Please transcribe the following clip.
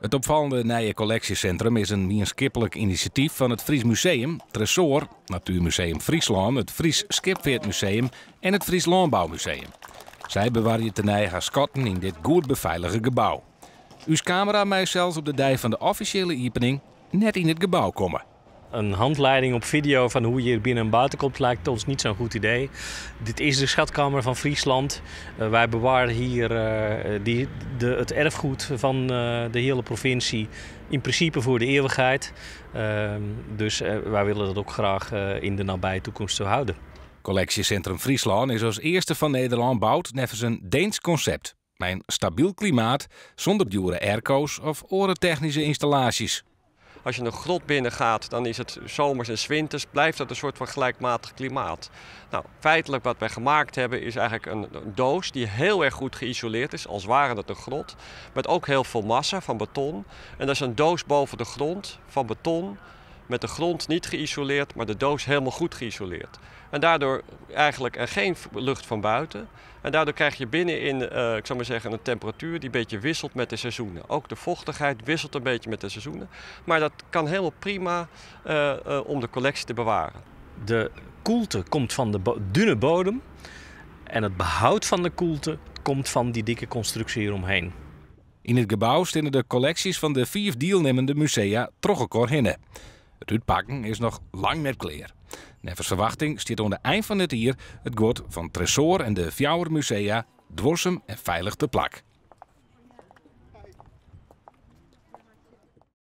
It opfallende nije kolleksjesintrum is in mienskiplik inisjatyf fan it Fries Museum, Tresoar, Natuermuseum Fryslân, it Fries Skipfeartmuseum en it Fries Lânboumuseum. Sy bewarje tenei har skatten yn dit goed befeilige gebou. Us kamera mei sels op de dei fan de offisjele iepening net yn it gebou komme. Een handleiding op video van hoe je hier binnen en buiten komt lijkt ons niet zo'n goed idee. Dit is de schatkamer van Friesland. Wij bewaren hier het erfgoed van de hele provincie in principe voor de eeuwigheid. Dus wij willen dat ook graag in de nabije toekomst zo houden. Kolleksjesintrum Fryslân is as earste fan Nederlân boud neffens in Deensk konsept. Mei in stabyl klimaat, sûnder djoere airco's of oare technyske ynstallaasjes. Als je een grot binnen gaat, dan is het zomers en 's winters, blijft dat een soort van gelijkmatig klimaat. Nou, feitelijk wat wij gemaakt hebben is eigenlijk een doos die heel erg goed geïsoleerd is, als ware het een grot, met ook heel veel massa van beton. En dat is een doos boven de grond van beton, met de grond niet geïsoleerd, maar de doos helemaal goed geïsoleerd. En daardoor eigenlijk er geen lucht van buiten. En daardoor krijg je binnenin, ik zou maar zeggen, een temperatuur die een beetje wisselt met de seizoenen. Ook de vochtigheid wisselt een beetje met de seizoenen. Maar dat kan helemaal prima om de collectie te bewaren. De koelte komt van de dunne bodem en het behoud van de koelte komt van die dikke constructie hieromheen. In it gebou steane de kolleksjes fan de 5 dielnimmende musea troch elkoar hinne. It útpakken is noch lang net klear. Neffens ferwachting stiet oan de ein fan it jier it guod fan Tresoar en de fjouwer musea duorsum en feilich te plak.